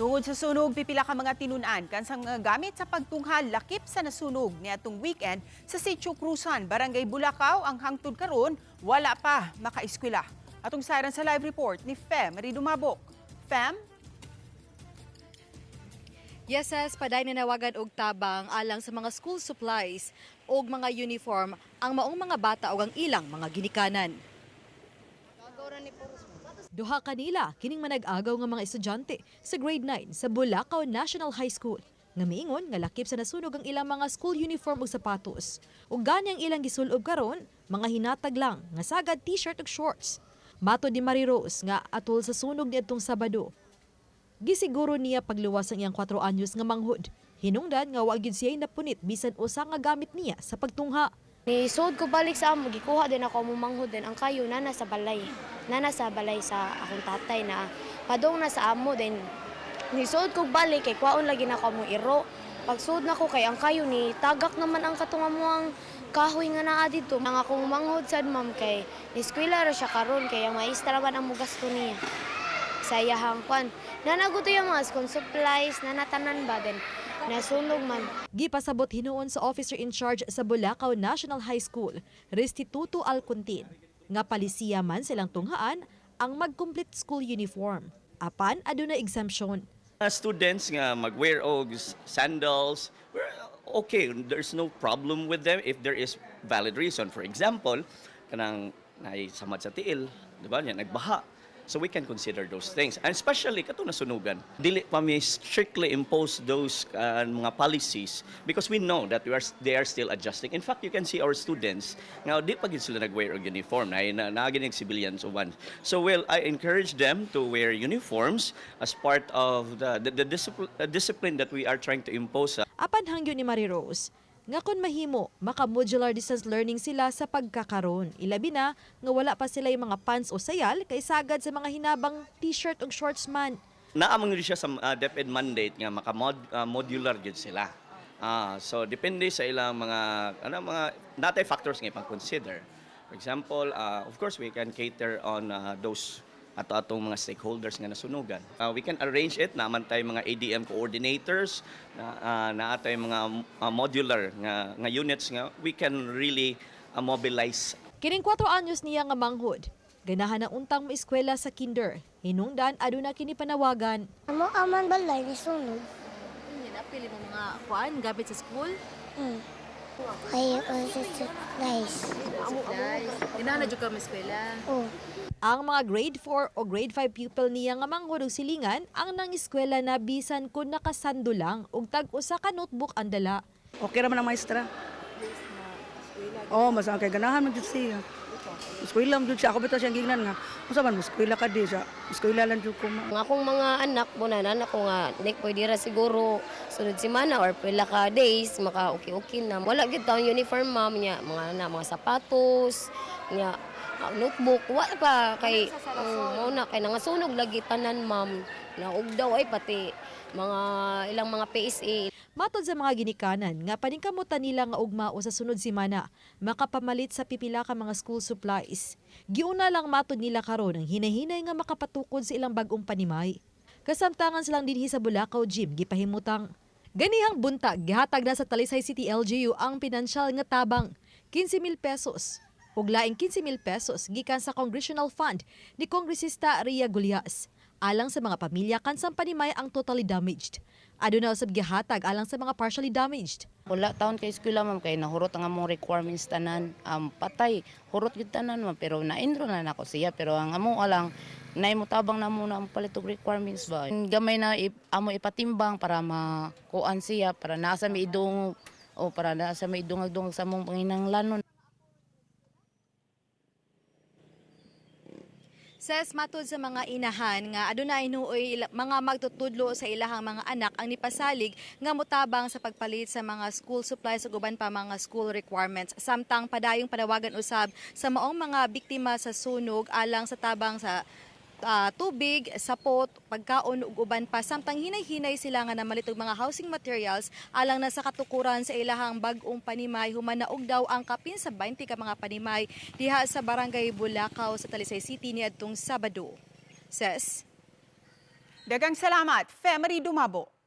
Tungod sa sunog, pipila ka mga tinunan kansang mga gamit sa pagtunghal lakip sa nasunog niadtong weekend sa Sitio Cruzan, Barangay Bulacau, ang hangtod karon wala pa makaeskwela. Atong sayran sa live report ni Fem Maridumabok. Fem? Yes, sis, paday nanawagan og tabang alang sa mga school supplies og mga uniform ang maong mga bata og ang ilang mga ginikanan. Duha kanila kining manag-agaw nga mga estudyante sa grade 9 sa Bulacau National High School nga miingon nga lakip sa nasunog ang ilang mga school uniform ug sapatos. Ug gani ang ilang gisulob karon, mga hinatag lang nga sagad t-shirt ug shorts. Matod ni Marie Rose nga atol sa sunog niadtong Sabado, gisiguro niya pagluwas ang iyang 4 anyos nga manghod. Hinungdan nga wa gyud siya napunit bisan usa nga gamit niya sa pagtungha. Ni sud ko balik sa amo, gikuha din ako mo manghod din ang kayo nana sa balay. Nana sa balay sa akong tatay na padong na sa amo din. Ni sud ko balik kay kwaon lagi na ako mo iro. Pagsud na ko kay ang kayo ni tagak naman ang katong amo ang kahoy nga naa didto. Ang akong manghod sad, ma'am, kay ni eskwela ra siya karon kay ang maestra man ang mugasto niya sa iyahang kwan. Nanaguto yung mga school supplies, nanatanan ba din. Nasunog man. Gipasabot hinuon sa officer in charge sa Bulacau National High School, Restituto Alcontin, nga palisiya man silang tunghaan ang mag-complete school uniform. Apan aduna exemption. Mga students nga mag-wear og sandals, we're okay, there's no problem with them if there is valid reason. For example, kanang naay samad sa tiil, di ba? Nya nagbaha. So we can consider those things. And especially kato nasunugan. Dili pa mi strictly impose those mga policies because we know that we are they are still adjusting. In fact, you can see our students nga di pa gid sila nag-wear og uniform na na, na gid civilians uban. So well, I encourage them to wear uniforms as part of the discipline that we are trying to impose. Apan hangyo ni Marie Rose, nga kon mahimo, maka-modular distance learning sila sa pagkakaron. Ilabi na nga wala pa sila yung mga pants o sayal kay sagad sa mga hinabang t-shirt ug shorts man. Naamang siya sa DepEd mandate nga maka modular gyud sila. So depende sa ilang mga ano, mga natay factors nga ipang-consider. For example, of course we can cater on those ato atong mga stakeholders nga nasunugan. We can arrange it naman tay mga ADM coordinators na naa tay mga modular nga units nga we can really mobilize. Kining 4 anyos niya nga manghod, ganahan na untang moeskwela sa kinder. Hinungdan aduna kini panawagan. Amo aman balay ni sunog. Pili mo mga kuan gamit sa school? Ay, also supplies. Ganahan na jud ka eskwela. Oh. Ang mga grade 4 o grade 5 pupil niya nga manghod og silingan ang nang-eskwela na bisan kun nakasando lang ug tag usa ka notebook ang dala. Okay raman ang maestra. Oh, mas ang kay ganahan man jud siya. Eskwela man jud siya. Ako bitaw siyang gingnan nga, "Unsa man mo eskwela ka di siya?" Eskwela lang jud ko ma. Ang akong mga anak mo na anak ko nga nek pwede ra siguro sunod semana or pila ka days maka okay okay na. Wala gyud taon uniform, ma'am, niya mga na mga sapatos niya, notebook wa pa kay mao na kay nangasunog lagi tanan, ma'am, na og daw ay pati mga ilang mga PSA. Matod sa mga ginikanan nga paningkamutan nila nga ugma o sa sunod semana makapamalit sa pipila ka mga school supplies. Giuna lang matod nila karon ang hinahinay nga makapatukod sa ilang bag-ong panimay. Kasamtangan silang dinhi sa Bulacau Gym gipahimutang. Ganihang buntag gihatag na sa Talisay City LGU ang pinansyal nga tabang 15,000 pesos ug laing 15,000 pesos gikan sa Congressional Fund ni Kongresista Ria Gullas alang sa mga pamilya kansang panimay ang totally damaged. Aduna usab gihatag alang sa mga partially damaged. Wala taon kay eskwela, ma'am, kay nahurot ang among requirements tanan. Patay hurot gyud tanan, ma'am, pero na-enroll na nako siya, pero ang amo alang nay mo tabang na mo na ang palit og requirements ba. Gamay na amo ipatimbang para makuan siya, para naa sa may idung o para naa sa may idungag-dungag sa among panginahanglanon. Ses, matud sa mga inahan nga aduna hinuoy mga magtutudlo sa ilahang mga anak ang nipasalig nga motabang sa pagpalit sa mga school supplies ug uban pa mga school requirements. Samtang padayong panawagan usab sa maong mga biktima sa sunog alang sa tabang sa tubig, sapot, pagkaon ug uban pa, samtang hinay-hinay sila nga namalit og mga housing materials alang na sa katukuran sa ilahang bag-ong panimay human naog daw ang kapin sa 20 ka mga panimay diha sa Barangay Bulacau sa Talisay City niadtong Sabado. Ses. Daghang salamat, Femery Dumabo.